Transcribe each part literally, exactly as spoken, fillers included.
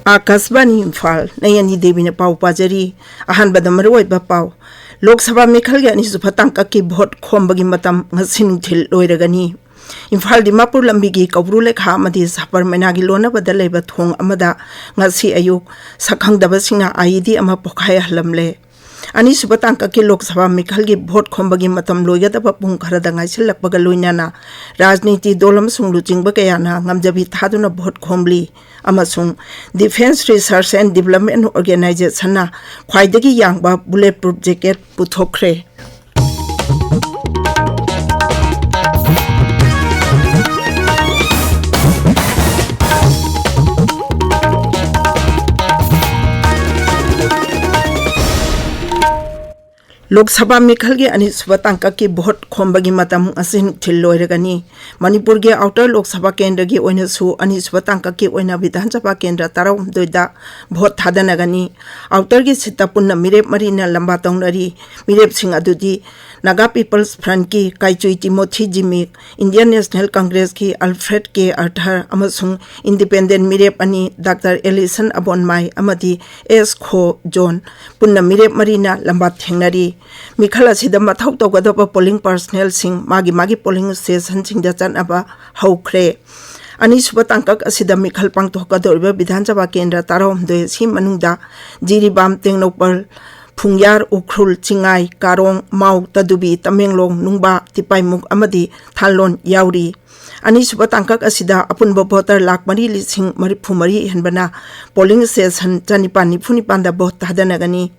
ꯑꯥꯀꯥꯁꯕꯥꯅꯤ ꯏꯝꯐꯥꯜ, ꯅꯌꯅꯤ ꯗꯦꯕꯤꯅ ꯄꯥꯎ ꯄꯥꯖꯔꯤ꯫ ꯑꯍꯥꯟꯕꯗ ꯃꯔꯨꯑꯣꯏꯕ ꯄꯥꯎ꯫ ꯂꯣꯛ ꯁꯚꯥ ꯃꯤꯈꯜꯒꯤ ꯑꯅꯤꯁꯨꯕ ꯇꯥꯡꯀꯛꯀꯤ ꯚꯣꯠ ꯈꯣꯝꯕꯒꯤ ꯃꯇꯝ ꯉꯁꯤ ꯅꯨꯡꯊꯤꯜ ꯂꯣꯏꯔꯒꯅꯤ꯫ ꯏꯝꯐꯥꯜ ꯗꯤꯃꯥꯄꯨꯔ ꯂꯝꯕꯤꯒꯤ ꯀꯧꯕ꯭ꯔꯨ ꯂꯩꯈꯥ ꯑꯃꯗꯤ ꯁꯕꯔꯃꯩꯅꯥꯒꯤ ꯂꯣꯟꯅꯕꯗ ꯂꯩꯕ ꯊꯣꯡ ꯑꯃꯗ ꯉꯁꯤ ꯑꯌꯨꯛ ꯁꯛꯈꯪꯗꯕꯁꯤꯡꯅ IED ꯑꯃ ꯄꯣꯈꯥꯏꯍꯜꯂꯝꯂꯦ꯫ ꯑꯅꯤꯁꯨꯕ ꯇꯥꯡꯀꯛꯀꯤ ꯂꯣꯛ ꯁꯚꯥ ꯃꯤꯈꯜꯒꯤ ꯚꯣꯠ ꯈꯣꯝꯕꯒꯤ ꯃꯇꯝ ꯂꯣꯏꯒꯗꯕ ꯄꯨꯡ ꯈꯔꯗ ꯉꯥꯏꯁꯤꯜꯂꯛꯄꯒ ꯂꯣꯏꯅꯅ ꯔꯥꯖꯅꯤꯇꯤ ꯗꯣꯜ ꯑꯃꯁꯨꯡ ꯂꯨꯆꯤꯡꯕ ꯀꯌꯥꯅ ꯉꯝꯖꯕꯤ ꯊꯥꯗꯨꯅ ꯚꯣꯠ ꯈꯣꯝꯂꯤ ꯑꯃꯁꯨꯡ Defence Research and Development Organizationꯅ ꯈ꯭ꯋꯥꯏꯗꯒꯤ ꯌꯥꯡꯕ bullet proof jacket ꯄꯨꯊꯣꯛꯈ꯭ꯔꯦ꯫ Lok Sabha ꯃꯤꯈꯜꯒꯤ ꯑꯅꯤꯁꯨꯕ ꯇꯥꯡꯀꯛꯀꯤ ꯚꯣꯠ ꯈꯣꯝꯕꯒꯤ ꯃꯇꯝ ꯉꯁꯤ ꯅꯨꯡꯊꯤꯜ ꯂꯣꯏꯔꯒꯅꯤ꯫ ꯃꯅꯤꯄꯨꯔꯒꯤ ꯑꯥꯎꯇꯔ ꯂꯣꯛ ꯁꯚꯥ ꯀꯦꯟꯗ꯭ꯔꯒꯤ ꯑꯣꯏꯅꯁꯨ ꯑꯅꯤꯁꯨꯕ ꯇꯥꯡꯀꯛꯀꯤ ꯑꯣꯏꯅ ꯕꯤꯙꯥꯟ ꯁꯚꯥ ꯀꯦꯟꯗ꯭ꯔ ꯇꯔꯥꯍꯨꯝꯗꯣꯏꯗ ꯚꯣꯠ ꯊꯥꯗꯅꯒꯅꯤ꯫ ꯑꯥꯎꯇꯔꯒꯤ ꯁꯤꯠꯇ ꯄꯨꯟꯅ ꯃꯤꯔꯦꯞ ꯃꯔꯤꯅ ꯂꯝꯕꯥ ꯇꯧꯅꯔꯤ꯫ ꯃꯤꯔꯦꯞꯁꯤꯡ ꯑꯗꯨꯗꯤ Naga People's Frontꯀꯤ Kaichui Timothy Zimik, Indian National Congressꯀꯤ ꯑꯜꯐ꯭ꯔꯦꯗ ꯀꯦ ꯑꯥꯔꯊꯔ ꯑꯃꯁꯨꯡ ꯏꯟꯗꯤꯄꯦꯟꯗꯦꯟ ꯃꯤꯔꯦꯞ ꯑꯅꯤ ꯗꯥꯛꯇꯔ ꯑꯦꯂꯤꯁꯟ ꯑꯕꯣꯟꯃꯥꯏ ꯑꯃꯗꯤ ꯑꯦꯁ ꯈꯣ ꯖꯣꯟ ꯄꯨꯟꯅ ꯃꯤꯔꯦꯞ ꯃꯔꯤꯅ ꯂꯝꯕꯥ ꯊꯦꯡꯅꯔꯤ꯫ ꯃꯤꯈꯜ ꯑꯁꯤꯗ ꯃꯊꯧ ꯇꯧꯒꯗꯕ polling personnelꯁꯤꯡ ꯃꯥꯒꯤ ꯃꯥꯒꯤ polling stationꯁꯤꯡꯗ ꯆꯠꯅꯕ ꯍꯧꯈ꯭ꯔꯦ꯫ ꯑꯅꯤꯁꯨꯕ ꯇꯥꯡꯀꯛ ꯑꯁꯤꯗ ꯃꯤꯈꯜ ꯄꯥꯡꯊꯣꯛꯀꯗꯧꯔꯤꯕ ꯕꯤꯙꯥꯟ ꯁꯚꯥ ꯀꯦꯟꯗ꯭ꯔ ꯇꯔꯥꯍꯨꯝꯗꯣꯏ ꯑꯁꯤ ꯃꯅꯨꯡꯗ ꯖꯤꯔꯤꯕꯥꯝ, ꯇꯦꯡꯅꯧꯄꯜ, ꯐꯨꯡꯌꯥꯔ, ꯎꯈ꯭ꯔꯨꯜ, ꯆꯤꯡꯉꯥꯏ, ꯀꯥꯔꯣꯡ, ꯃꯥꯎ, ꯇꯗꯨꯕꯤ, ꯇꯃꯦꯡꯂꯣꯡ, ꯅꯨꯡꯕꯥ, ꯇꯤꯄꯥꯏꯃꯨꯛ ꯑꯃꯗꯤ ꯊꯥꯂꯣꯟ ꯌꯥꯎꯔꯤ꯫ ꯑꯅꯤꯁꯨꯕ ꯇꯥꯡꯀꯛ ꯑꯁꯤꯗ ꯑꯄꯨꯟꯕ voter ꯂꯥꯈ ꯃꯔꯤ ꯂꯤꯁꯤꯡ ꯃꯔꯤꯐꯨ ꯃꯔꯤ ꯍꯦꯟꯕꯅ polling station ꯆꯅꯤꯄꯥꯟ ꯅꯤꯐꯨ ꯅꯤꯄꯥꯟꯗ ꯚꯣꯠ ꯊꯥꯗꯅꯒꯅꯤ꯫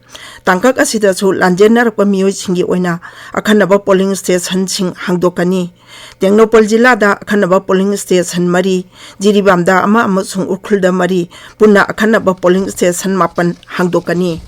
ꯇꯥꯡꯀꯛ ꯑꯁꯤꯗꯁꯨ ꯂꯥꯟꯖꯦꯟꯅꯔꯛꯄ ꯃꯤꯑꯣꯏꯁꯤꯡꯒꯤ ꯑꯣꯏꯅ ꯑꯈꯟꯅꯕ polling stationꯁꯤꯡ ꯍꯥꯡꯗꯣꯛꯀꯅꯤ꯫ ꯇꯦꯡꯅꯧꯄꯜ ꯖꯤꯂꯥꯗ ꯑꯈꯟꯅꯕ polling station ꯃꯔꯤ, ꯖꯤꯔꯤꯕꯥꯝꯗ ꯑꯃ ꯑꯃꯁꯨꯡ ꯎꯈ꯭ꯔꯨꯜꯗ ꯃꯔꯤ, ꯄꯨꯟꯅ ꯑꯈꯟꯅꯕ polling station ꯃꯥꯄꯟ ꯍꯥꯡꯗꯣꯛꯀꯅꯤ꯫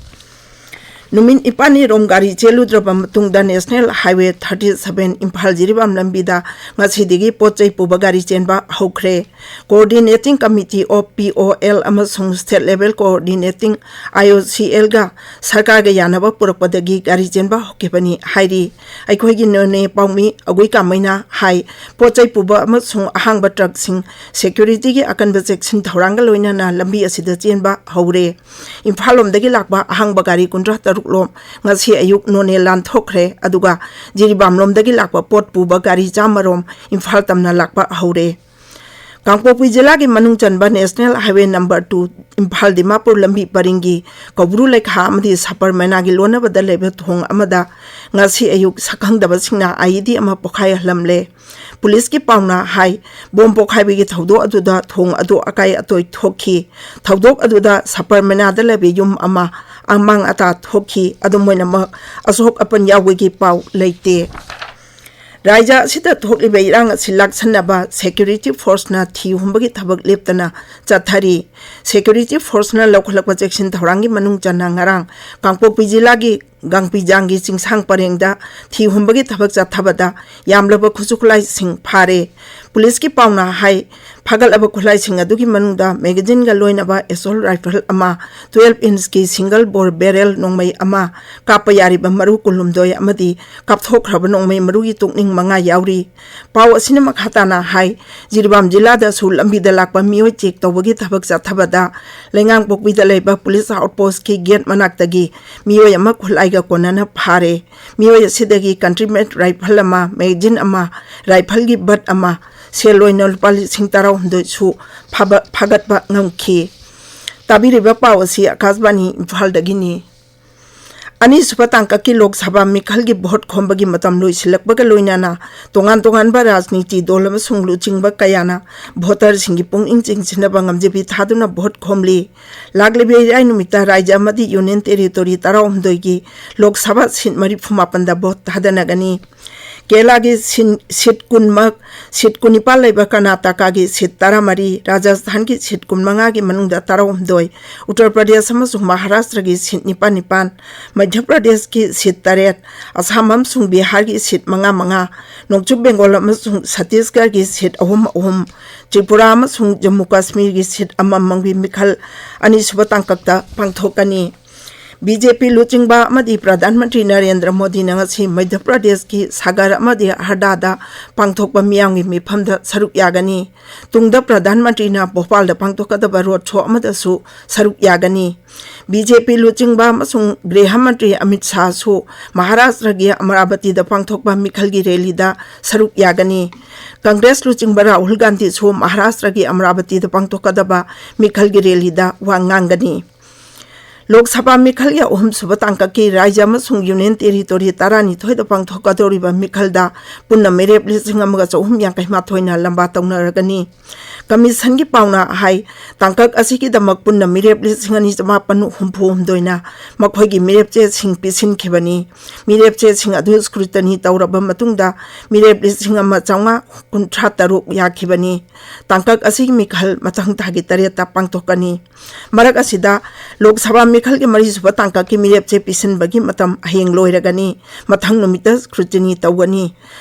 ꯅꯨꯃꯤꯠ ꯅꯤꯄꯥꯜꯅꯤ ꯔꯣꯝ ꯒꯥꯔꯤ ꯆꯦꯜꯂꯨꯗ꯭ꯔꯕ ꯃꯇꯨꯡꯗ National Highway thirty seven Imphal Jiribam ꯂꯝꯕꯤꯗ ꯉꯁꯤꯗꯒꯤ ꯄꯣꯠ ꯆꯩ ꯄꯨꯕ ꯒꯥꯔꯤ ꯆꯦꯟꯕ ꯍꯧꯈ꯭ꯔꯦ꯫ Coordinating Committee of P O L ꯑꯃꯁꯨꯡ State Level Coordinating I O C L ꯒ ꯁꯔꯀꯥꯔꯒ ꯌꯥꯅꯕ ꯄꯨꯔꯛꯄꯗꯒꯤ ꯒꯥꯔꯤ ꯆꯦꯟꯕ ꯍꯧꯈꯤꯕꯅꯤ ꯍꯥꯏꯔꯤ꯫ ꯑꯩꯈꯣꯏꯒꯤ ꯅꯣꯅꯦ ꯄꯥꯎꯃꯤ ꯑꯒꯨꯏ ꯀꯥꯃꯩꯅ ꯍꯥꯏ, ꯄꯣꯠ ꯆꯩ ꯄꯨꯕ ꯑꯃꯁꯨꯡ ꯑꯍꯥꯡꯕ ꯇ꯭ꯔꯛꯁꯤꯡ security ꯒꯤ ꯑꯀꯟꯕ ꯆꯦꯛꯁꯤꯟ ꯊꯧꯔꯥꯡꯒ ꯂꯣꯏꯅꯅ ꯂꯝꯕꯤ ꯑꯁꯤꯗ ꯆꯦꯟꯕ ꯍꯧꯔꯦ꯫ ꯏꯝꯐꯥꯜ ꯂꯣꯝꯗꯒꯤ ꯂꯥꯛꯄ ꯑꯍꯥꯡꯕ ꯒꯥꯔꯤ ꯀꯨꯟꯊ꯭ꯔꯥ ꯇꯔꯨꯛ ꯂꯣꯝ ꯉꯁꯤ ꯑꯌꯨꯛ ꯅꯣꯅꯦ ꯂꯥꯟꯊꯣꯛꯈ꯭ꯔꯦ, ꯑꯗꯨꯒ ꯖꯤꯔꯤꯕꯥꯝ ꯂꯣꯝꯗꯒꯤ ꯂꯥꯛꯄ ꯄꯣꯠ ꯄꯨꯕ ꯒꯥꯔꯤ ꯆꯥꯝꯃ ꯔꯣꯝ ꯏꯝꯐꯥꯜ ꯇꯝꯅ ꯂꯥꯛꯄ ꯍꯧꯔꯦ꯫ ꯀꯥꯡꯄꯣꯛꯄꯤ ꯖꯤꯂꯥꯒꯤ ꯃꯅꯨꯡ ꯆꯟꯕ National Highway number two Imphal Dimapur ꯂꯝꯕꯤ ꯄꯔꯤꯡꯒꯤ ꯀꯧꯕ꯭ꯔꯨ ꯂꯩꯈꯥ ꯑꯃꯗꯤ ꯁꯄꯔꯃꯦꯅꯥꯒꯤ ꯂꯣꯟꯅꯕꯗ ꯂꯩꯕ ꯊꯣꯡ ꯑꯃꯗ ꯉꯁꯤ ꯑꯌꯨꯛ ꯁꯛꯈꯪꯗꯕꯁꯤꯡꯅ I E D ꯑꯃ ꯄꯣꯈꯥꯏꯍꯜꯂꯝꯂꯦ꯫ ꯄꯨꯂꯤꯁꯀꯤ ꯄꯥꯎꯅ ꯍꯥꯏ, ꯕꯣꯝ ꯄꯣꯈꯥꯏꯕꯒꯤ ꯊꯧꯗꯣꯛ ꯑꯗꯨꯗ ꯊꯣꯡ ꯑꯗꯨ ꯑꯀꯥꯏ ꯑꯇꯣꯏ ꯊꯣꯛꯈꯤ꯫ ꯊꯧꯗꯣꯛ ꯑꯗꯨꯗ ꯁꯄꯔꯃꯦꯅꯥꯗ ꯂꯩꯕ ꯌꯨꯝ ꯑꯃ ꯑꯃꯥꯡ ꯑꯇꯥ ꯊꯣꯛꯈꯤ꯫ ꯑꯗꯨꯝ ꯑꯣꯏꯅꯃꯛ, ꯑꯁꯣꯛ ꯑꯄꯟ ꯌꯥꯎꯕꯒꯤ ꯄꯥꯎ ꯂꯩꯇꯦ꯫ ꯔꯥꯏꯖ ꯑꯁꯤꯗ ꯊꯣꯛꯂꯤꯕ ꯏꯔꯥꯡ ꯑꯁꯤ ꯂꯥꯛꯁꯟꯅꯕ security force ꯅ ꯊꯤ ꯍꯨꯝꯕꯒꯤ ꯊꯕꯛ ꯂꯦꯞꯇꯅ ꯆꯠꯊꯔꯤ꯫ Security force ꯅ ꯂꯧꯈꯠꯂꯛꯄ ꯆꯦꯛꯁꯤꯟ ꯊꯧꯔꯥꯡꯒꯤ ꯃꯅꯨꯡ ꯆꯟꯅ ꯉꯔꯥꯡ ꯀꯥꯡꯄꯣꯛꯄꯤ ꯖꯤꯂꯥꯒꯤ ꯒꯥꯡꯄꯤꯖꯥꯡꯒꯤ ꯆꯤꯡꯁꯥꯡ ꯄꯔꯦꯡꯗ ꯊꯤ ꯍꯨꯝꯕꯒꯤ ꯊꯕꯛ ꯆꯠꯊꯕꯗ ꯌꯥꯝꯂꯕ ꯈꯨꯠꯁꯨ ꯈꯨꯠꯂꯥꯏꯁꯤꯡ ꯐꯥꯔꯦ꯫ ꯄꯨꯂꯤꯁꯀꯤ ꯄꯥꯎꯅ ꯍꯥꯏ, ꯐꯥꯒꯠꯂꯕ ꯈꯨꯠꯂꯥꯏꯁꯤꯡ ꯑꯗꯨꯒꯤ ꯃꯅꯨꯡꯗ magazine ꯒ ꯂꯣꯏꯅꯕ assault rifle ꯑꯃ, twelve inch ꯀꯤ single bore barrel ꯅꯣꯡꯃꯩ ꯑꯃ, ꯀꯥꯞꯄ ꯌꯥꯔꯤꯕ ꯃꯔꯨ ꯀꯨꯟꯍꯨꯝꯗꯣꯏ ꯑꯃꯗꯤ ꯀꯥꯞꯊꯣꯛꯈ꯭ꯔꯕ ꯅꯣꯡꯃꯩ ꯃꯔꯨꯒꯤ ꯇꯣꯛꯅꯤꯡ ꯃꯉꯥ ꯌꯥꯎꯔꯤ꯫ ꯄꯥꯎ ꯑꯁꯤꯅ ꯃꯈꯥ ꯇꯥꯅ ꯍꯥꯏ, ꯖꯤꯔꯤꯕꯥꯝ ꯖꯤꯂꯥꯗꯁꯨ ꯂꯝꯕꯤꯗ ꯂꯥꯛꯄ ꯃꯤꯑꯣꯏ ꯆꯦꯛ ꯇꯧꯕꯒꯤ ꯊꯕꯛ ꯆꯠꯊꯕꯗ ꯂꯩꯉꯥꯡꯄꯣꯛꯄꯤꯗ ꯂꯩꯕ ꯄꯨꯂꯤꯁ outpost ꯀꯤ gate ꯃꯅꯥꯛꯇꯒꯤ ꯃꯤꯑꯣꯏ ꯑꯃ ꯈꯨꯠꯂꯥꯏꯒ ꯀꯣꯟꯅꯅ ꯐꯥꯔꯦ꯫ ꯃꯤꯑꯣꯏ ꯑꯁꯤꯗꯒꯤ country made rifle ꯑꯃ, magazine ꯑꯃ, rifle ꯒꯤ butt ꯑꯃ, ꯁꯦꯜ ꯑꯣꯏꯅ ꯂꯨꯄꯥ ꯂꯤꯁꯤꯡ ꯇꯔꯥꯍꯨꯝꯗꯣꯏꯁꯨ ꯐꯥꯕ-, ꯐꯥꯒꯠꯄ ꯉꯝꯈꯤ꯫ ꯇꯥꯕꯤꯔꯤꯕ ꯄꯥꯎ ꯑꯁꯤ ꯑꯀꯥꯁꯕꯥꯅꯤ ꯏꯝꯐꯥꯜꯗꯒꯤꯅꯤ꯫ ꯑꯅꯤꯁꯨꯕ ꯇꯥꯡꯀꯛꯀꯤ ꯂꯣꯛ ꯁꯚꯥ ꯃꯤꯈꯜꯒꯤ ꯚꯣꯠ ꯈꯣꯝꯕꯒꯤ ꯃꯇꯝ ꯂꯣꯏꯁꯤꯜꯂꯛꯄꯒ ꯂꯣꯏꯅꯅ ꯇꯣꯉꯥꯟ ꯇꯣꯉꯥꯟꯕ ꯔꯥꯖꯅꯤꯇꯤ ꯗꯣꯜ ꯑꯃꯁꯨꯡ ꯂꯨꯆꯤꯡꯕ ꯀꯌꯥꯅ ꯚꯣꯇꯔꯁꯤꯡꯒꯤ ꯄꯨꯛꯅꯤꯡ ꯆꯤꯡꯁꯤꯟꯅꯕ ꯉꯝꯖꯕꯤ ꯊꯥꯗꯨꯅ ꯚꯣꯠ ꯈꯣꯝꯂꯤ꯫ ꯂꯥꯛꯂꯤꯕ ꯏꯔꯥꯏ ꯅꯨꯃꯤꯠꯇ ꯔꯥꯏꯖ꯭ꯌ ꯑꯃꯗꯤ ꯌꯨꯅꯤꯌꯟ ꯇꯦꯔꯤꯇꯣꯔꯤ ꯇꯔꯥꯍꯨꯝꯗꯣꯏꯒꯤ ꯂꯣꯛ ꯁꯚꯥ ꯁꯤꯠ ꯃꯔꯤꯐꯨ ꯃꯥꯄꯟꯗ ꯚꯣꯠ ꯊꯥꯗꯅꯒꯅꯤ꯫ ꯀꯦꯔꯂꯥꯒꯤ ꯁꯤꯠ ꯀꯨꯟꯃꯛ, ꯁꯤꯠ ꯀꯨꯟꯅꯤꯄꯥꯜ ꯂꯩꯕ ꯀꯔꯅꯥꯇꯀꯥꯒꯤ ꯁꯤꯠ ꯇꯔꯥꯃꯔꯤ, ꯔꯥꯖꯁꯊꯥꯟꯒꯤ ꯁꯤꯠ ꯀꯨꯟꯃꯉꯥꯒꯤ ꯃꯅꯨꯡꯗ ꯇꯔꯥꯍꯨꯝꯗꯣꯏ, ꯎꯠꯇꯔ ꯄ꯭ꯔꯗꯦꯁ ꯑꯃꯁꯨꯡ ꯃꯍꯥꯔꯥꯁꯇ꯭ꯔꯒꯤ ꯁꯤꯠ ꯅꯤꯄꯥꯜ ꯅꯤꯄꯥꯜ, ꯃꯙ꯭ꯌ ꯄ꯭ꯔꯗꯦꯁꯀꯤ ꯁꯤꯠ ꯇꯔꯦꯠ, ꯑꯁꯥꯝ ꯑꯃꯁꯨꯡ ꯕꯤꯍꯥꯔꯒꯤ ꯁꯤꯠ ꯃꯉꯥ ꯃꯉꯥ, ꯅꯣꯡꯆꯨꯞ ꯕꯦꯡꯒꯣꯜ ꯑꯃꯁꯨꯡ ꯁꯠꯇꯤꯁꯒꯔꯒꯤ ꯁꯤꯠ ꯑꯍꯨꯝ ꯑꯍꯨꯝ, ꯇ꯭ꯔꯤꯄꯨꯔꯥ ꯑꯃꯁꯨꯡ ꯖꯝꯃꯨ ꯀꯥꯁꯃꯤꯔꯒꯤ ꯁꯤꯠ ꯑꯃꯃꯝꯒꯤ ꯃꯤꯈꯜ ꯑꯅꯤꯁꯨꯕ ꯇꯥꯡꯀꯛꯇ ꯄꯥꯡꯊꯣꯛꯀꯅꯤ꯫ ꯕꯤ ꯖꯦ ꯄꯤ ꯂꯨꯆꯤꯡꯕ ꯑꯃꯗꯤ ꯄ꯭ꯔꯙꯥꯟ ꯃꯟꯇ꯭ꯔꯤ ꯅꯔꯦꯟꯗ꯭ꯔ ꯃꯣꯗꯤꯅ ꯉꯁꯤ ꯃꯙ꯭ꯌ ꯄ꯭ꯔꯗꯦꯁꯀꯤ ꯁꯥꯒꯔ ꯑꯃꯗꯤ ꯍꯔꯗꯥꯗ ꯄꯥꯡꯊꯣꯛꯄ ꯃꯤꯌꯥꯝꯒꯤ ꯃꯤꯐꯝꯗ ꯁꯔꯨꯛ ꯌꯥꯒꯅꯤ꯫ ꯇꯨꯡꯗ ꯄ꯭ꯔꯙꯥꯟ ꯃꯟꯇ꯭ꯔꯤꯅ ꯚꯣꯄꯥꯜꯗ ꯄꯥꯡꯊꯣꯛꯀꯗꯕ ꯔꯣꯗ ꯁꯣ ꯑꯃꯗꯁꯨ ꯁꯔꯨꯛ ꯌꯥꯒꯅꯤ꯫ ꯕꯤ ꯖꯦ ꯄꯤ ꯂꯨꯆꯤꯡꯕ ꯑꯃꯁꯨꯡ ꯒ꯭ꯔꯤꯍ ꯃꯟꯇ꯭ꯔꯤ ꯑꯃꯤꯠ ꯁꯥꯍꯁꯨ ꯃꯍꯥꯔꯥꯁꯇ꯭ꯔꯒꯤ ꯑꯃꯔꯥꯕꯇꯤꯗ ꯄꯥꯡꯊꯣꯛꯄ ꯃꯤꯈꯜꯒꯤ ꯔꯦꯂꯤꯗ ꯁꯔꯨꯛ ꯌꯥꯒꯅꯤ꯫ ꯀꯪꯒ꯭ꯔꯦꯁ ꯂꯨꯆꯤꯡꯕ ꯔꯥꯍꯨꯜ ꯒꯥꯟꯙꯤꯁꯨ ꯃꯍꯥꯔꯥꯁꯇ꯭ꯔꯒꯤ ꯑꯃꯔꯥꯕꯇꯤꯗ ꯄꯥꯡꯊꯣꯛꯀꯗꯕ ꯃꯤꯈꯜꯒꯤ ꯔꯦꯂꯤꯗ ꯋꯥ ꯉꯥꯡꯒꯅꯤ꯫ ꯂꯣꯛ ꯁꯚꯥ ꯃꯤꯈꯜꯒꯤ ꯑꯍꯨꯝꯁꯨꯕ ꯇꯥꯡꯀꯛꯀꯤ ꯔꯥꯖ꯭ꯌ ꯑꯃꯁꯨꯡ ꯌꯨꯅꯤꯌꯟ ꯇꯦꯔꯤꯇꯣꯔꯤ ꯇꯔꯥꯅꯤꯊꯣꯏꯗ ꯄꯥꯡꯊꯣꯛꯀꯗꯧꯔꯤꯕ ꯃꯤꯈꯜꯗ ꯄꯨꯟꯅ ꯃꯤꯔꯦꯞ ꯂꯤꯁꯤꯡ ꯑꯃꯒ ꯆꯍꯨꯝ ꯌꯥꯡꯈꯩ ꯃꯥꯊꯣꯏꯅ ꯂꯝꯕꯥ ꯇꯧꯅꯔꯒꯅꯤ꯫ ꯀꯃꯤꯁꯟꯒꯤ ꯄꯥꯎꯅ ꯍꯥꯏ, ꯇꯥꯡꯀꯛ ꯑꯁꯤꯒꯤꯗꯃꯛ ꯄꯨꯟꯅ ꯃꯤꯔꯦꯞ ꯂꯤꯁꯤꯡ ꯑꯅꯤ ꯆꯃꯥꯄꯟ ꯍꯨꯝꯐꯨ ꯍꯨꯝꯗꯣꯏꯅ ꯃꯈꯣꯏꯒꯤ ꯃꯤꯔꯦꯞ ꯆꯦꯁꯤꯡ ꯄꯤꯁꯤꯟꯈꯤꯕꯅꯤ꯫ ꯃꯤꯔꯦꯞ ꯆꯦꯁꯤꯡ ꯑꯗꯨ ꯁ꯭ꯀ꯭ꯔꯨꯇꯅꯤ ꯇꯧꯔꯕ ꯃꯇꯨꯡꯗ ꯃꯤꯔꯦꯞ ꯂꯤꯁꯤꯡ ꯑꯃ ꯆꯥꯝꯃꯉꯥ ꯀꯨꯟꯊ꯭ꯔꯥ ꯇꯔꯨꯛ ꯌꯥꯈꯤꯕꯅꯤ꯫ ꯇꯥꯡꯀꯛ ꯑꯁꯤꯒꯤ ꯃꯤꯈꯜ ꯃꯊꯪ ꯊꯥꯒꯤ ꯇꯔꯦꯠꯇ ꯄꯥꯡꯊꯣꯛꯀꯅꯤ꯫ ꯃꯔꯛ ꯑꯁꯤꯗ, ꯂꯣꯛ ꯁꯚꯥ ꯃꯤꯈꯜꯒꯤ ꯃꯔꯤꯁꯨꯕ ꯇꯥꯡꯀꯛꯀꯤ ꯃꯤꯔꯦꯞ ꯆꯦ ꯄꯤꯁꯤꯟꯕꯒꯤ ꯃꯇꯝ ꯍꯌꯦꯡ ꯂꯣꯏꯔꯒꯅꯤ꯫ ꯃꯊꯪ ꯅꯨꯃꯤꯠꯇ ꯁ꯭ꯀ꯭ꯔꯨꯇꯤꯅꯤ ꯇꯧꯒꯅꯤ꯫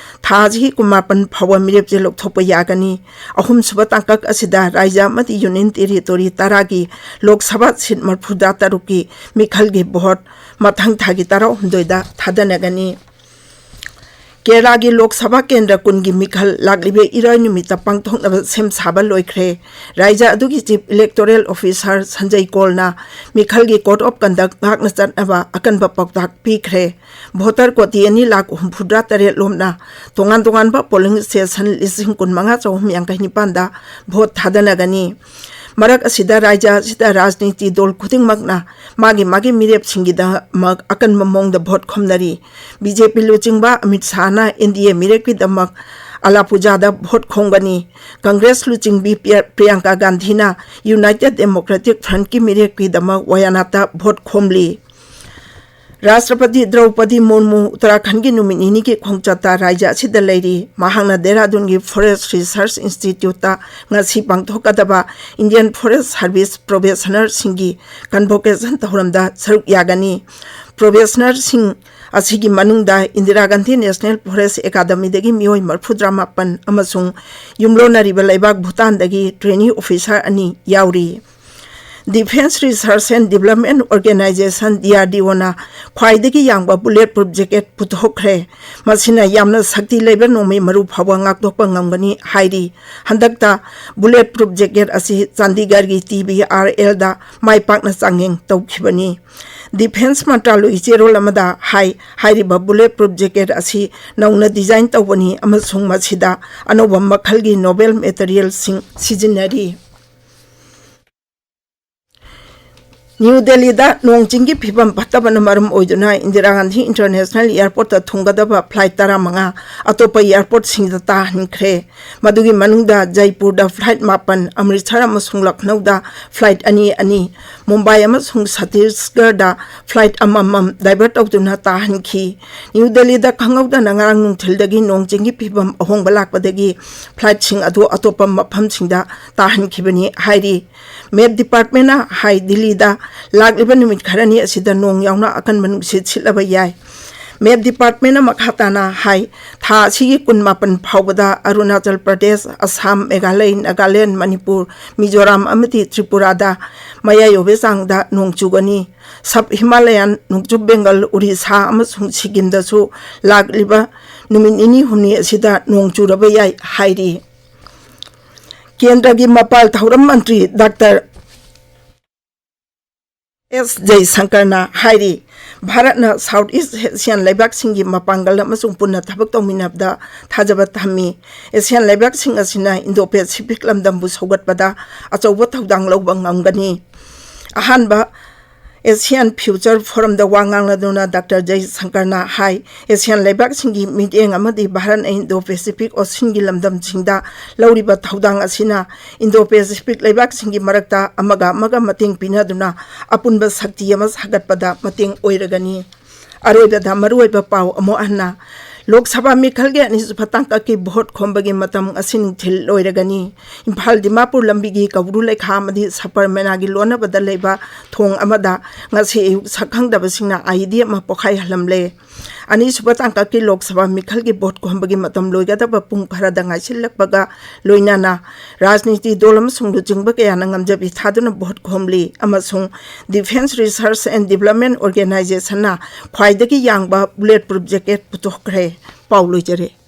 ꯊꯥ ꯑꯁꯤꯒꯤ ꯀꯨꯟꯃꯥꯄꯟ ꯐꯥꯎꯕ ꯃꯤꯔꯦꯞ ꯆꯦ ꯂꯧꯊꯣꯛꯄ ꯌꯥꯒꯅꯤ꯫ ꯑꯍꯨꯝꯁꯨꯕ ꯇꯥꯡꯀꯛ ꯑꯁꯤꯗ ꯔꯥꯖ꯭ꯌ ꯑꯃꯗꯤ ꯌꯨꯅꯤꯌꯟ ꯇꯦꯔꯤꯇꯣꯔꯤ ꯇꯔꯥꯒꯤ ꯂꯣꯛ ꯁꯚꯥ ꯁꯤꯠ ꯃꯔꯤꯐꯨꯇꯔꯥ ꯇꯔꯨꯛꯀꯤ ꯃꯤꯈꯜꯒꯤ ꯚꯣꯠ ꯃꯊꯪ ꯊꯥꯒꯤ ꯇꯔꯥꯍꯨꯝꯗꯣꯏꯗ ꯊꯥꯗꯅꯒꯅꯤ꯫ ꯀꯦꯔꯂꯥꯒꯤ ꯂꯣꯛ ꯁꯚꯥ ꯀꯦꯟꯗ꯭ꯔ ꯀꯨꯟꯒꯤ ꯃꯤꯈꯜ ꯂꯥꯛꯂꯤꯕ ꯏꯔꯥꯏ ꯅꯨꯃꯤꯠꯇ ꯄꯥꯡꯊꯣꯛꯅꯕ ꯁꯦꯝ ꯁꯥꯕ ꯂꯣꯏꯈ꯭ꯔꯦ꯫ ꯔꯥꯖ꯭ꯌ ꯑꯗꯨꯒꯤ ꯆꯤꯐ ꯏꯂꯦꯛꯇꯣꯔꯦꯜ ꯑꯣꯐꯤꯁꯥꯔ ꯁꯟꯖꯌ ꯀꯣꯜꯅ ꯃꯤꯈꯜꯒꯤ ꯀꯣꯗ ꯑꯣꯐ ꯀꯟꯗꯛ ꯉꯥꯛꯅ ꯆꯠꯅꯕ ꯑꯀꯟꯕ ꯄꯥꯎꯇꯥꯛ ꯄꯤꯈ꯭ꯔꯦ꯫ ꯚꯣꯇꯔ ꯀꯣꯇꯤ ꯑꯅꯤ ꯂꯥꯈ ꯍꯨꯝꯐꯨꯇꯔꯥ ꯇꯔꯦꯠ ꯂꯣꯝꯅ ꯇꯣꯉꯥꯟ ꯇꯣꯉꯥꯟꯕ ꯄꯣꯂꯤꯡ ꯁ꯭ꯇꯦꯁꯟ ꯂꯤꯁꯤꯡ ꯀꯨꯟꯃꯉꯥ ꯆꯍꯨꯝ ꯌꯥꯡꯈꯩ ꯅꯤꯄꯥꯟꯗ ꯚꯣꯠ ꯊꯥꯗꯅꯒꯅꯤ꯫ ꯃꯔꯛ ꯑꯁꯤꯗ, ꯔꯥꯖ꯭ꯌ ꯑꯁꯤꯗ ꯔꯥꯖꯅꯤꯇꯤ ꯗꯣꯜ ꯈꯨꯗꯤꯡꯃꯛꯅ ꯃꯥꯒꯤ ꯃꯥꯒꯤ ꯃꯤꯔꯦꯞꯁꯤꯡꯒꯤꯗꯃꯛ ꯑꯀꯟꯕ ꯃꯑꯣꯡꯗ ꯚꯣꯠ ꯈꯣꯝꯅꯔꯤ꯫ ꯕꯤ ꯖꯦ ꯄꯤ ꯂꯨꯆꯤꯡꯕ ꯑꯃꯤꯠ ꯁꯥꯍꯅ ꯑꯦꯟ ꯗꯤ ꯑꯦ ꯃꯤꯔꯦꯞꯀꯤꯗꯃꯛ ꯑꯂꯥꯄꯨꯖꯥꯗ ꯚꯣꯠ ꯈꯣꯝꯒꯅꯤ꯫ ꯀꯪꯒ꯭ꯔꯦꯁ ꯂꯨꯆꯤꯡꯕꯤ ꯄ꯭ꯔꯤꯌ-, ꯄ꯭ꯔꯤꯌꯥꯡꯀꯥ ꯒꯥꯟꯙꯤꯅ ꯌꯨꯅꯥꯏꯇꯦꯗ ꯗꯦꯃꯣꯀ꯭ꯔꯦꯇꯤꯛ ꯐ꯭ꯔꯟꯠꯀꯤ ꯃꯤꯔꯦꯞꯀꯤꯗꯃꯛ ꯋꯥꯌꯥꯅꯥꯠꯇ ꯚꯣꯠ ꯈꯣꯝꯂꯤ꯫ ꯔꯥꯁꯇ꯭ꯔꯄꯇꯤ ꯗ꯭ꯔꯧꯄꯗꯤ ꯃꯨꯔꯃꯨ ꯎꯠꯇꯔꯥꯈꯟꯒꯤ ꯅꯨꯃꯤꯠ ꯅꯤꯅꯤꯒꯤ ꯈꯣꯡꯆꯠꯇ ꯔꯥꯖ꯭ꯌ ꯑꯁꯤꯗ ꯂꯩꯔꯤ꯫ ꯃꯍꯥꯛꯅ ꯗꯦꯍꯔꯥꯗꯨꯟꯒꯤ Forest Research Instituteꯇ ꯉꯁꯤ ꯄꯥꯡꯊꯣꯛꯀꯗꯕ Indian Forest Service Probationerꯁꯤꯡꯒꯤ Convocation ꯊꯧꯔꯝꯗ ꯁꯔꯨꯛ ꯌꯥꯒꯅꯤ꯫ Probationerꯁꯤꯡ ꯑꯁꯤꯒꯤ ꯃꯅꯨꯡꯗ ꯏꯟꯗꯤꯔꯥ ꯒꯥꯟꯙꯤ National Forest Academyꯗꯒꯤ ꯃꯤꯑꯣꯏ ꯃꯔꯤꯐꯨꯇꯔꯥꯃꯥꯄꯟ ꯑꯃꯁꯨꯡ ꯌꯨꯝꯂꯣꯟꯅꯔꯤꯕ ꯂꯩꯕꯥꯛ ꯚꯨꯇꯥꯟꯗꯒꯤ trainee officer ꯑꯅꯤ ꯌꯥꯎꯔꯤ꯫ Defence Research and Development Organisation, DRDOꯅ ꯈ꯭ꯋꯥꯏꯗꯒꯤ ꯌꯥꯡꯕ bullet proof jacket ꯄꯨꯊꯣꯛꯈ꯭ꯔꯦ꯫ ꯃꯁꯤꯅ ꯌꯥꯝꯅ ꯁꯛꯇꯤ ꯂꯩꯕ ꯅꯣꯡꯃꯩ ꯃꯔꯨ ꯐꯥꯎꯕ ꯉꯥꯛꯊꯣꯛꯄ ꯉꯝꯒꯅꯤ ꯍꯥꯏꯔꯤ꯫ ꯍꯟꯗꯛꯇ bullet proof jacket ꯑꯁꯤ ꯆꯥꯟꯗꯤꯒꯔꯒꯤ TBRLꯗ ꯃꯥꯏ ꯄꯥꯛꯅ ꯆꯥꯡꯌꯦꯡ ꯇꯧꯈꯤꯕꯅꯤ꯫ Defence ꯃꯟꯇ꯭ꯔꯥꯂꯣꯏꯒꯤ ꯆꯦꯔꯣꯜ ꯑꯃꯗ ꯍꯥꯏ, ꯍꯥꯏꯔꯤꯕ bullet proof jacket ꯑꯁꯤ ꯅꯧꯅ design ꯇꯧꯕꯅꯤ ꯑꯃꯁꯨꯡ ꯃꯁꯤꯗ ꯑꯅꯧꯕ ꯃꯈꯜꯒꯤ novel materialꯁꯤꯡ ꯁꯤꯖꯤꯟꯅꯔꯤ꯫ ꯅ꯭ꯌꯨ ꯗꯦꯜꯂꯤꯗ ꯅꯣꯡ ꯆꯤꯡꯒꯤ ꯐꯤꯕꯝ ꯐꯠꯇꯕꯅ ꯃꯔꯝ ꯑꯣꯏꯗꯨꯅ ꯏꯟꯗꯤꯔꯥ ꯒꯥꯟꯙꯤ International Airportꯇ ꯊꯨꯡꯒꯗꯕ flight ꯇꯔꯥꯃꯉꯥ ꯑꯇꯣꯞꯄ airportꯁꯤꯡꯗ ꯇꯥꯍꯟꯈ꯭ꯔꯦ꯫ ꯃꯗꯨꯒꯤ ꯃꯅꯨꯡꯗ ꯖꯩꯄꯨꯔꯗ flight ꯃꯥꯄꯟ, ꯑꯃ꯭ꯔꯤꯠꯁꯔ ꯑꯃꯁꯨꯡ ꯂꯈꯅꯧꯗ flight ꯑꯅꯤ ꯑꯅꯤ, ꯃꯨꯝꯕꯥꯏ ꯑꯃꯁꯨꯡ ꯁꯠꯇꯤꯁꯒꯔꯗ flight ꯑꯃꯃꯝ divert ꯇꯧꯗꯨꯅ ꯇꯥꯍꯟꯈꯤ꯫ ꯅ꯭ꯌꯨ ꯗꯦꯜꯂꯤꯗ ꯈꯪꯍꯧꯗꯅ ꯉꯔꯥꯡ ꯅꯨꯡꯊꯤꯜꯗꯒꯤ ꯅꯣꯡ ꯆꯤꯡꯒꯤ ꯐꯤꯕꯝ ꯑꯍꯣꯡꯕ ꯂꯥꯛꯄꯗꯒꯤ flightꯁꯤꯡ ꯑꯗꯨ ꯑꯇꯣꯞꯄ ꯃꯐꯝꯁꯤꯡꯗ ꯇꯥꯍꯟꯈꯤꯕꯅꯤ ꯍꯥꯏꯔꯤ꯫ Met Departmentꯅ ꯍꯥꯏ, ꯗꯤꯜꯂꯤꯗ ꯂꯥꯛꯂꯤꯕ ꯅꯨꯃꯤꯠ ꯈꯔꯅꯤ ꯑꯁꯤꯗ ꯅꯣꯡ ꯌꯥꯎꯅ ꯑꯀꯟꯕ ꯅꯨꯡꯁꯤꯠ ꯁꯤꯠꯂꯕ ꯌꯥꯏ꯫ Met Departmentꯅ ꯃꯈꯥ ꯇꯥꯅ ꯍꯥꯏ, ꯊꯥ ꯑꯁꯤꯒꯤ ꯀꯨꯟꯃꯥꯄꯟ ꯐꯥꯎꯕꯗ ꯑꯔꯨꯅꯥꯆꯜ ꯄ꯭ꯔꯗꯦꯁ, ꯑꯁꯥꯝ, ꯃꯦꯘꯥꯂꯌ, ꯅꯥꯒꯥꯂꯦꯟ, ꯃꯅꯤꯄꯨꯔ, ꯃꯤꯖꯣꯔꯥꯝ ꯑꯃꯗꯤ ꯇ꯭ꯔꯤꯄꯨꯔꯥꯗ ꯃꯌꯥꯏ ꯑꯣꯏꯕ ꯆꯥꯡꯗ ꯅꯣꯡ ꯆꯨꯒꯅꯤ꯫ Sub Himalayan, ꯅꯣꯡꯆꯨꯞ ꯕꯦꯡꯒꯜ, ꯎꯔꯤꯁꯥ ꯑꯃꯁꯨꯡ ꯁꯤꯛꯀꯤꯝꯗꯁꯨ ꯂꯥꯛꯂꯤꯕ ꯅꯨꯃꯤꯠ ꯅꯤꯅꯤ ꯍꯨꯝꯅꯤ ꯑꯁꯤꯗ ꯅꯣꯡ ꯆꯨꯔꯕ ꯌꯥꯏ ꯍꯥꯏꯔꯤ꯫ ꯀꯦꯟꯗ꯭ꯔꯒꯤ ꯃꯄꯥꯜ ꯊꯧꯔꯝ ꯃꯟꯇ꯭ꯔꯤ ꯗꯥꯛꯇꯔ ꯑꯦꯁ ꯖꯌꯁꯪꯀꯔꯅ ꯍꯥꯏꯔꯤ, ꯚꯥꯔꯠꯅ South East Asian ꯂꯩꯕꯥꯛꯁꯤꯡꯒꯤ ꯃꯄꯥꯡꯒꯜ ꯑꯃꯁꯨꯡ ꯄꯨꯟꯅ ꯊꯕꯛ ꯇꯧꯃꯤꯟꯅꯕꯗ ꯊꯥꯖꯕ ꯊꯝꯃꯤ꯫ ASEAN ꯂꯩꯕꯥꯛꯁꯤꯡ ꯑꯁꯤꯅ Indo-Pacific ꯂꯝꯗꯝꯕꯨ ꯁꯧꯒꯠꯄꯗ ꯑꯆꯧꯕ ꯊꯧꯗꯥꯡ ꯂꯧꯕ ꯉꯝꯒꯅꯤ꯫ ꯑꯍꯥꯟꯕ ASEAN Future Forumꯗ ꯋꯥ ꯉꯥꯡꯂꯗꯨꯅ ꯗꯥꯛꯇꯔ ꯖꯌꯁꯪꯀꯔꯅ ꯍꯥꯏ, ASEAN ꯂꯩꯕꯥꯛꯁꯤꯡꯒꯤ ꯃꯤꯠꯌꯦꯡ ꯑꯃꯗꯤ ꯚꯥꯔꯠꯅ Indo-Pacific Oceanꯒꯤ ꯂꯝꯗꯝꯁꯤꯡꯗ ꯂꯧꯔꯤꯕ ꯊꯧꯗꯥꯡ ꯑꯁꯤꯅ Indo-Pacific ꯂꯩꯕꯥꯛꯁꯤꯡꯒꯤ ꯃꯔꯛꯇ ꯑꯃꯒ ꯑꯃꯒ ꯃꯇꯦꯡ ꯄꯤꯅꯗꯨꯅ ꯑꯄꯨꯟꯕ ꯁꯛꯇꯤ ꯑꯃ ꯁꯥꯒꯠꯄꯗ ꯃꯇꯦꯡ ꯑꯣꯏꯔꯒꯅꯤ꯫ ꯑꯔꯣꯏꯕꯗ ꯃꯔꯨꯑꯣꯏꯕ ꯄꯥꯎ ꯑꯃꯨꯛ ꯍꯟꯅ꯫ ꯂꯣꯛ ꯁꯚꯥ ꯃꯤꯈꯜꯒꯤ ꯑꯅꯤꯁꯨꯕ ꯇꯥꯡꯀꯛꯀꯤ ꯚꯣꯠ ꯈꯣꯝꯕꯒꯤ ꯃꯇꯝ ꯉꯁꯤ ꯅꯨꯡꯊꯤꯜ ꯂꯣꯏꯔꯒꯅꯤ꯫ ꯏꯝꯐꯥꯜ ꯗꯤꯃꯥꯄꯨꯔ ꯂꯝꯕꯤꯒꯤ ꯀꯧꯕ꯭ꯔꯨ ꯂꯩꯈꯥ ꯑꯃꯗꯤ ꯁꯕꯔꯃꯦꯅꯥꯒꯤ ꯂꯣꯟꯅꯕꯗ ꯂꯩꯕ ꯊꯣꯡ ꯑꯃꯗ ꯉꯁꯤ ꯑꯌꯨꯛ ꯁꯛꯈꯪꯗꯕꯁꯤꯡꯅ IED ꯑꯃ ꯄꯣꯈꯥꯏꯍꯜꯂꯝꯂꯦ꯫ ꯑꯅꯤꯁꯨꯕ ꯇꯥꯡꯀꯛꯀꯤ ꯂꯣꯛ ꯁꯚꯥ ꯃꯤꯈꯜꯒꯤ ꯚꯣꯠ ꯈꯣꯝꯕꯒꯤ ꯃꯇꯝ ꯂꯣꯏꯒꯗꯕ ꯄꯨꯡ ꯈꯔꯗ ꯉꯥꯏꯁꯤꯜꯂꯛꯄꯒ ꯂꯣꯏꯅꯅ ꯔꯥꯖꯅꯤꯇꯤ ꯗꯣꯜ ꯑꯃꯁꯨꯡ ꯂꯨꯆꯤꯡꯕ ꯀꯌꯥꯅ ꯉꯝꯖꯕꯤ ꯊꯥꯗꯨꯅ ꯚꯣꯠ ꯈꯣꯝꯂꯤ ꯑꯃꯁꯨꯡ Defence Research and Development Organizationꯅ ꯈ꯭ꯋꯥꯏꯗꯒꯤ ꯌꯥꯡꯕ bullet proof jacket ꯄꯨꯊꯣꯛꯈ꯭ꯔꯦ꯫ ꯄꯥꯎ ꯂꯣꯏꯖꯔꯦ꯫